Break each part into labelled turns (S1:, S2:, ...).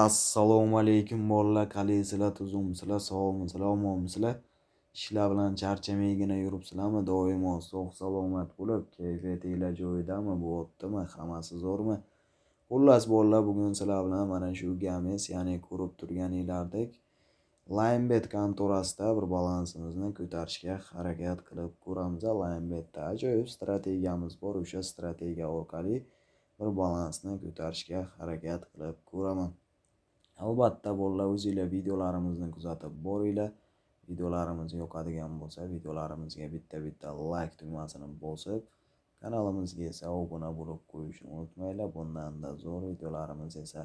S1: Assalomu alaykum bolalar, qalaysizlar, tuzukmisizlar, sog'misizlar, omonmisizlar? Ishlar bilan charchamaygina yuribsizlarmi? Doimo sog' salomat bo'lib, kayfiyatinglar joyidami, bo'lyaptimi, hammasi zo'rmi? Xullas bolalar, bugun sizlar bilan mana shu Games, ya'ni ko'rib turganinglardek Linebet kontorasida bir balansimizni ko'tarishga harakat qilib ko'ramiz. Linebetda ajoyib strategiyamiz bor, o'sha strategiya orqali bir balansni ko'tarishga harakat qilib ko'raman. Albatta bolalar, o'zinglar videolarimizni kuzatib boringlar. Videolarimiz yoqadigan bo'lsa, videolarimizga bitta-bitta like tugmasini bosib, kanalimizga esa obuna bo'lib qo'yishni unutmanglar. Bundan-da zo'r videolarimiz esa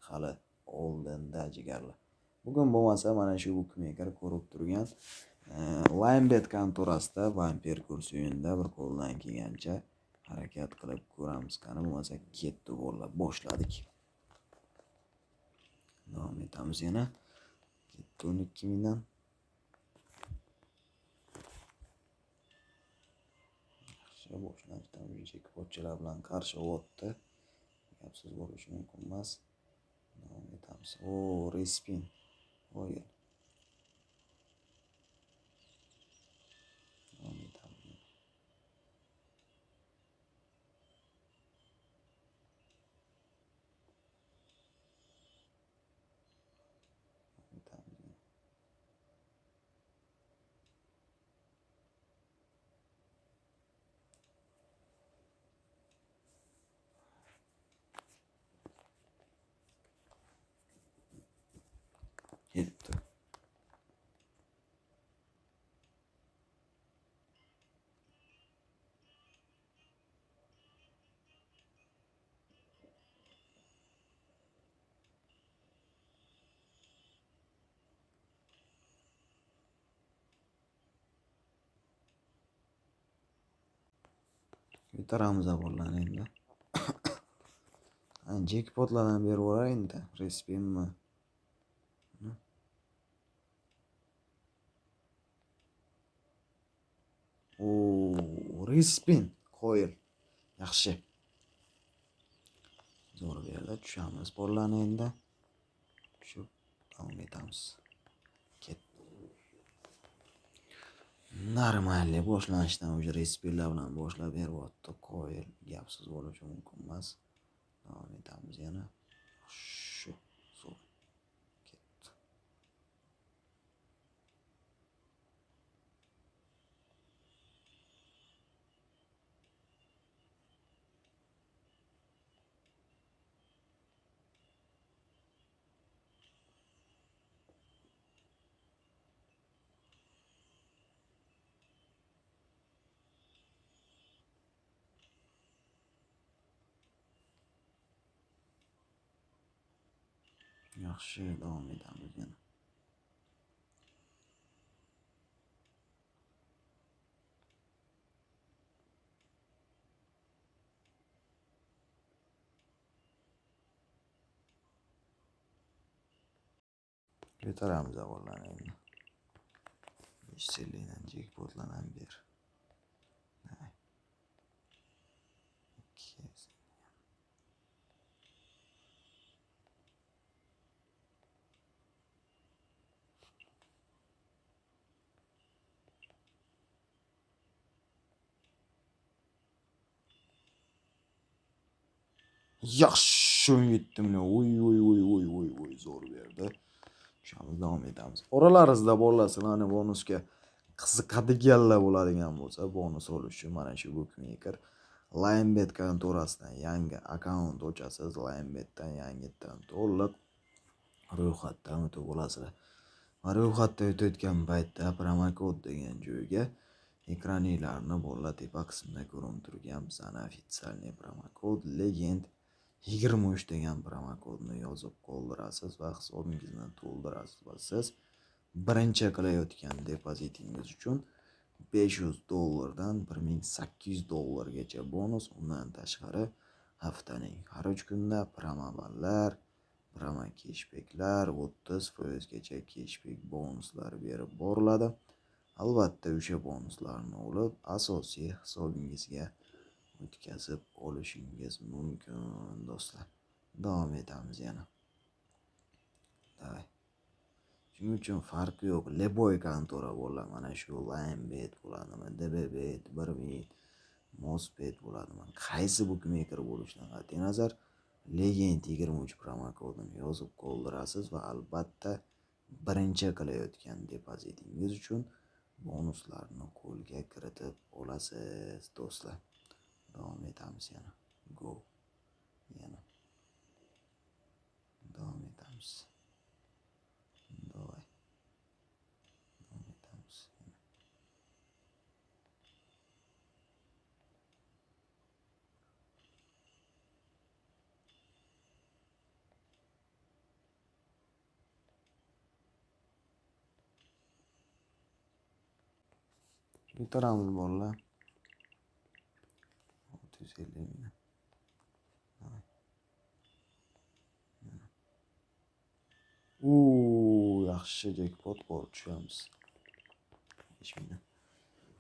S1: hali oldinda jigarlar. Bugun bo'lmasa mana shu bookmaker ko'rib turgan Linebet kontorasida Vampir kursi o'yinida bir qo'ldan kelgancha harakat qilib ko'ramiz. Qani bo'lmasa ketdi bolalar, boshladik. Davom etamiz yana. Ketdi 12 mingdan. Yaxshi boshlanishdan jekpotchilar bilan qarshi olyapti. Gapsiz bo'lishi mumkin emas. Davom etamiz. O, respin. Voy. Davom etamiz. Ketdi. Ko'taramiz bolalarni endi. Jekpotlardan berib yuborar endi. Respinmi? O, respin qoyil. Yaxshi. Zo'r berdi. Tushamiz bolalarni endi. Tushib davom etamiz. Ketdi. Normalniy boshlanishdan уже respinlar bilan boshlab beryapti. Qoyil, gapsiz bo'lishi mumkin emas. Davom etamiz yana. Shu zo'r. Ketdi. Yaxshi, davom etamiz yana. Ko'taramiz bolalarni endi. 5 dan jekpotlar ham ber. 2 Yaxshi 17 million. Oy oy oy oy oy oy zo'r berdi. Tushamiz, davom etamiz. Oralaringizda bolalar sizlarni bonusga qiziqadiganlar bo'ladigan bo'lsa, bonus olish uchun mana shu bookmaker Linebet kontorasidan yangi akkaunt ochasiz. Linebetdan yangitdan to'liq ro'yxatdan o'tib olasizlar. Va ro'yxatdan o'tayotgan paytda promokod degan joyga ekraninglarni bolalar tepa qismida ko'rinib turgan bizani официальный promokod legend 23 degan promokodni yozib qoldirasiz va hisobingizni to'ldirasiz va siz birinchi qilayotgan depozitingiz uchun 500 dollardan 1800 dollargacha bonus, undan tashqari haftaning har 3 kunida promoballar, promo keshbeklar, 30% gacha keshbek bonuslar berib boriladi. Albatta o'sha bonuslarni olib asosiy hisobingizga o'tkazib olishingiz mumkin do'stlar. Davom etamiz yana. Давай. Shuning uchun farqi yo'q. Любой kontora bo'ladi. Mana shu Linebet bo'ladimi, DBBet, 1win, Mosbet bo'ladimi? Qaysi bukmeker bo'lishidan qat'iy nazar Legend 23 promokodini yozib qoldirasiz va albatta birinchi qilayotgan depozitingiz uchun bonuslarni qo'lga kiritib olasiz, do'stlar. Davom etamiz yana. Go. Yana. Davom etamiz. Давай. Davom etamiz. Yana. Yutaramiz bolalar. 650 ming. Давай. Yana. Yaxshi jekpot bor, tushamiz. 5 mingdan.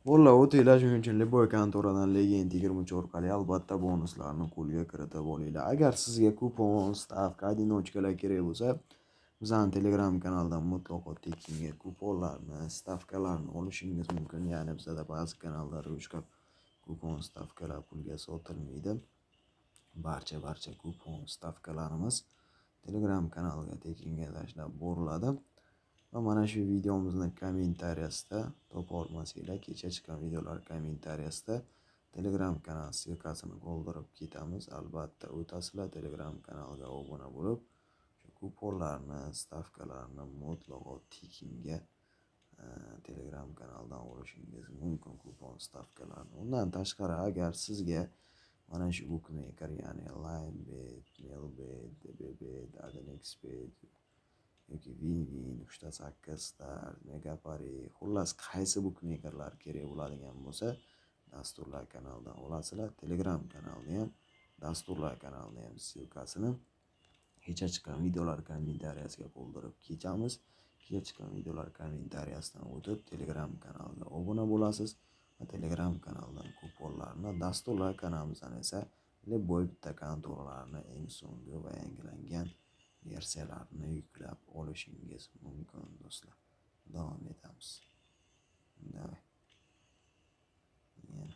S1: Bolalar, o'tinglar, shuning uchun любой kontoradan Legend 23 orqali albatta bonuslarni qo'lga kiritib olinglar. Agar sizga kupon, stavka, одиночка lar kerak bo'lsa, bizani Telegram kanaldan mutlaqo tekinga kuponlarni, stavkalarni olishingiz mumkin. Ya'ni bizada ba'zi kanallar ruchka kupon, stavkalar pulga sotilmaydi. Barcha kupon, stavkalarimiz Telegram kanaliga tekinga tashlab boriladi. Va mana shu videomizni kommentariyasida topa olmasanglar, kecha chiqqan videolar kommentariyasida Telegram kanal ссылка sini qoldirib ketamiz. Albatta o'tasizlar, Telegram kanaliga obuna bo'lib, shu kuponlarni, stavkalarni mutlaqo tekinga Telegram kanaldan olishingiz mumkin kupon, stavkalarni. Undan tashqari, agar sizga mana shu bookmaker, ya'ni Linebet, Melbet, DBBet, AdNxBet yoki WinWin, 3.8 Star, Megapari, xullas qaysi bookmakerlar kerak bo'ladigan bo'lsa, dasturlar kanalidan olasizlar. Telegram kanalini ham, dasturlar kanalini ham ссылка sini kecha chiqqan videolar kommentariyasiga qoldirib ketamiz. Kecha chiqqan videolar kommentariyasidan o'tib Telegram kanaliga obuna bo'lasiz va Telegram kanalidan kuponlarni, dasturlar kanalimizdan esa любой bitta kontoralarni eng so'nggi va yangilangan versiyalarini yuklab olishingiz mumkin, do'stlar. Davom etamiz. Давай. Yana.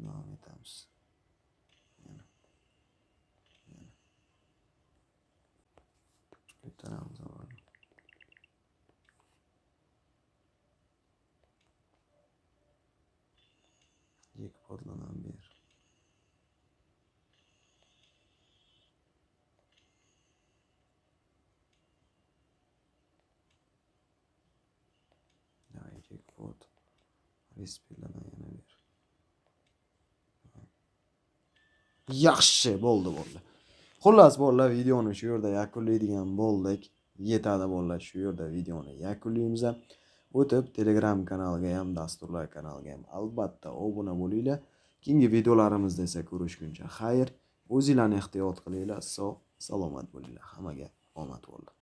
S1: Davom etamiz. Yana. Yana. Ko'taramiz avval. Jekpotlardan ber. Давай, jekpot. Respirlardan yana ber. Yaxshi, bo'ldi, bo'ldi. Xullas, bolalar, videoni shu yerda yakunlaydigan bo'ldik. Yetadi bolalar, shu yerda videoni yakunlaymiz. O'tib Telegram kanaliga ham, dasturlar kanaliga ham albatta obuna bo'linglar. Keyingi videolarimizda esa ko'rishguncha xayr. O'zinglarni ehtiyot qilinglar, sog', salomat bo'linglar. Hammaga omad bo'lsin.